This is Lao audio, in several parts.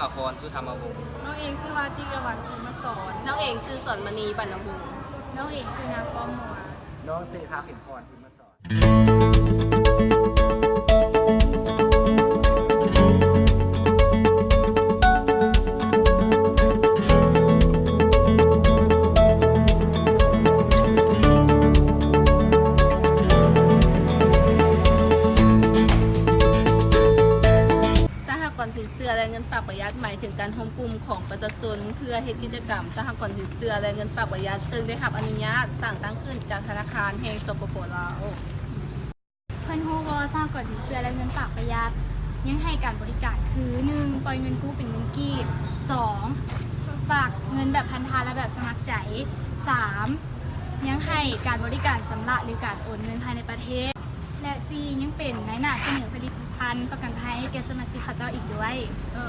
ອາຄອນ ສຸທຳມະວົງ. ນ້ອງເອງຊື່ວ່າ ຕິລະວັນ ພູມມະສອນ. ນ້ອງເອງຊື່ ສອນມະນີ ບັນນະວົງ. ນ້ອງເອງຊື່ ນາງປ້ອມມົວ. ນ້ອງຊື່ ພາວເຂັມພອນ ພູມມະສອນ. ສະຫະກອນສິນເຊື່ອ ແລະ ເງິນຝາກປະຢັດ ໝາຍເຖິງການຮວມກຸ່ມຂອງປະຊາຊົນ ເພື່ອເຮັດກິດຈະກຳສະຫະກອນສິນເຊື່ອ ແລະ ເງິນຝາກປະຢັດ ເຊິ່ງໄດ້ຮັບອະນຸຍາດສ້າງຕັ້ງຂຶ້ນຈາກທະນາຄານແຫ່ງ ສປປ ລາວ. ເພິ່ນຮູ້ບໍ່ວ່າ ສະຫະກອນສິນເຊື່ອ ແລະ ເງິນຝາກປະຢັດ ຍັງໃຫ້ການບໍລິການຄື ໜຶ່ງ ປ່ອຍເງິນກູ້ເປັນເງິນກີບ, ສອງ ຝາກເງິນແບບພັນທະນ ແລະ ແບບສະໝັກໃຈ, ສາມ ຍັງໃຫ້ການບໍລິການຊຳລະ ຫຼື ການໂອນເງິນພາຍໃນປະເທດ ແລະ ສີ່ ຍັງເປັນນາຍໜ້າສະເໜີຜະລິດຕະພັນປະກັນໄພໃຫ້ແກ່ສະມາຊິກເຂົາເຈົ້າອີກດ້ວຍ. ເອີ.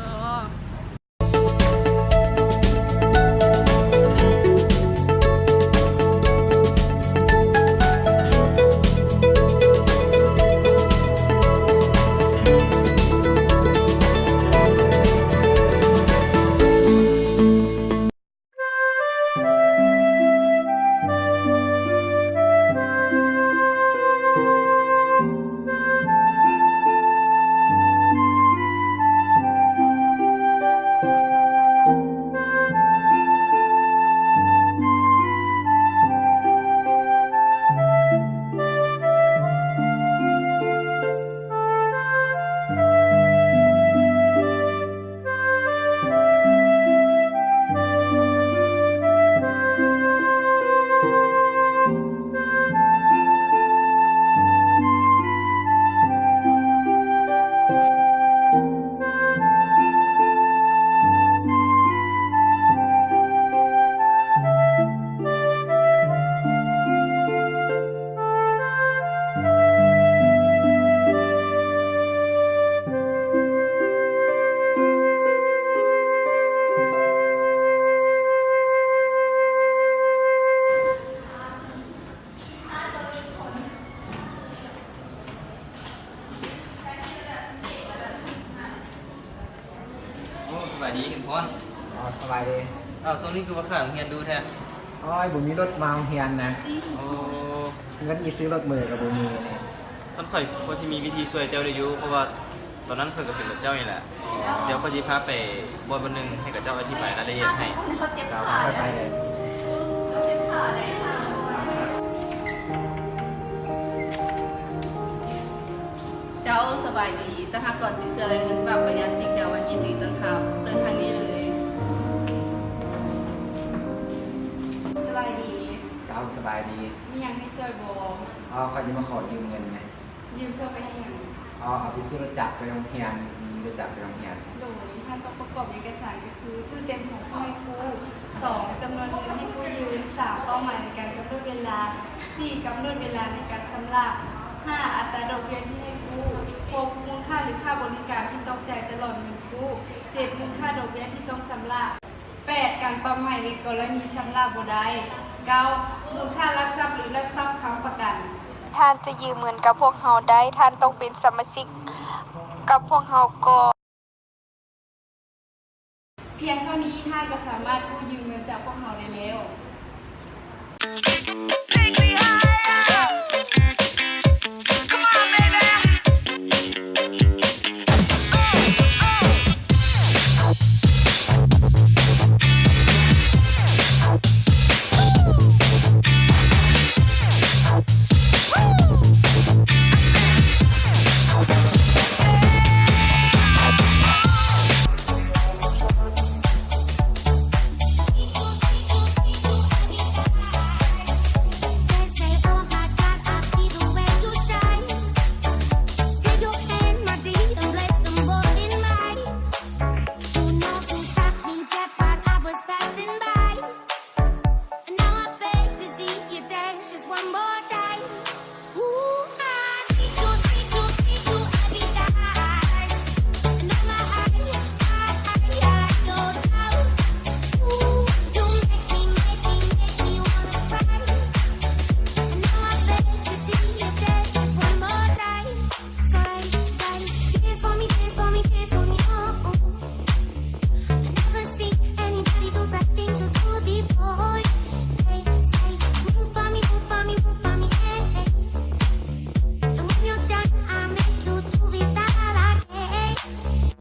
ໂອ້ ສະບາຍດີ ເຫັນພອນ. ອໍ ສະບາຍດີ. ອ້າວ ຊ່ວງນີ້ຄືວ່າຂາດໂຮງຮຽນດູແທ້? ໂອ້ຍ ບໍ່ມີລົດມາໂຮງຮຽນນະ. ໂອ້ ເງິນຊິຊື້ລົດເມີກໍບໍ່ມີ. ສ່ຳຂ້ອຍພໍຊິມີວິທີຊ່ວຍເຈົ້າໄດ້ຢູ່ ເພາະວ່າຕອນນັ້ນຂ້ອຍກໍເປັນແບບເຈົ້ານີ້ແຫຼະ. ດຽວຂ້ອຍຊິພາໄປບ່ອນບ່ອນໜຶ່ງ ໃຫ້ເຂົາເຈົ້າອະທິບາຍລາຍລະອຽດໃຫ້. ເຈົ້າພາໄປເລີຍ. ເຈົ້າ ສະບາຍດີ. ສະຫະກອນສິນເຊື່ອ ແລະ ເງິນຝາກປະຢັດ ຕິດດາວັນ ຍິນດີຕ້ອນຮັບ. ເຊີນທາງນີ້ເລີຍ. ສະບາຍດີ. ເຈົ້າ ສະບາຍດີ. ມີຫຍັງໃຫ້ຊ່ວຍບໍ່? ອໍ ຂ້ອຍຈະມາຂໍຢືມເງິນນະ. ຢືມເພື່ອໄປເຮັດຫຍັງ? ອໍ ເອົາໄປຊື້ລົດຈັກໄປໂຮງຮຽນ, ມີລົດຈັກໄປໂຮງຮຽນ. ໂດຍ ທ່ານຕ້ອງປະກອບເອກະສານກໍຄື ຊື່ເຕັມຂອງຜູ້ໃຫ້ກູ້, ສອງ ຈຳນວນເງິນໃຫ້ກູ້ຢືມ, ສາມ ເປົ້າໝາຍໃນການກຳນົດເວລາ, ສີ່ ກຳນົດເວລາໃນການຊຳລະ, ຫ້າ ອັດຕາດອກເບ້ຍທີ່ໃຫ້ກູ້, ຫົກ ມູນຄ່າ ຫຼື ຄ່າບໍລິການທີ່ຕ້ອງຈ່າຍຕະຫຼອດເງິນກູ້, ເຈັດ ມູນຄ່າດອກເບ້ຍທີ່ຕ້ອງຊຳລະ. ແປດ ການປັບໃໝ ໃນກໍລະນີຊຳລະບໍ່ໄດ້. ເກົ້າ ມູນຄ່າຫຼັກຊັບ ຫຼື ຫຼັກຊັບຄ້ຳປະກັນ. ທ່ານຈະຢືມເງິນກັບພວກເຮົາໄດ້, ທ່ານຕ້ອງເປັນສະມາຊິກກັບພວກເຮົາກ່ອນ. ພຽງເທົ່ານີ້ທ່ານກໍສາມາດກູ້ຢືມເງິນຈາກພວກເຮົາໄດ້ແລ້ວ.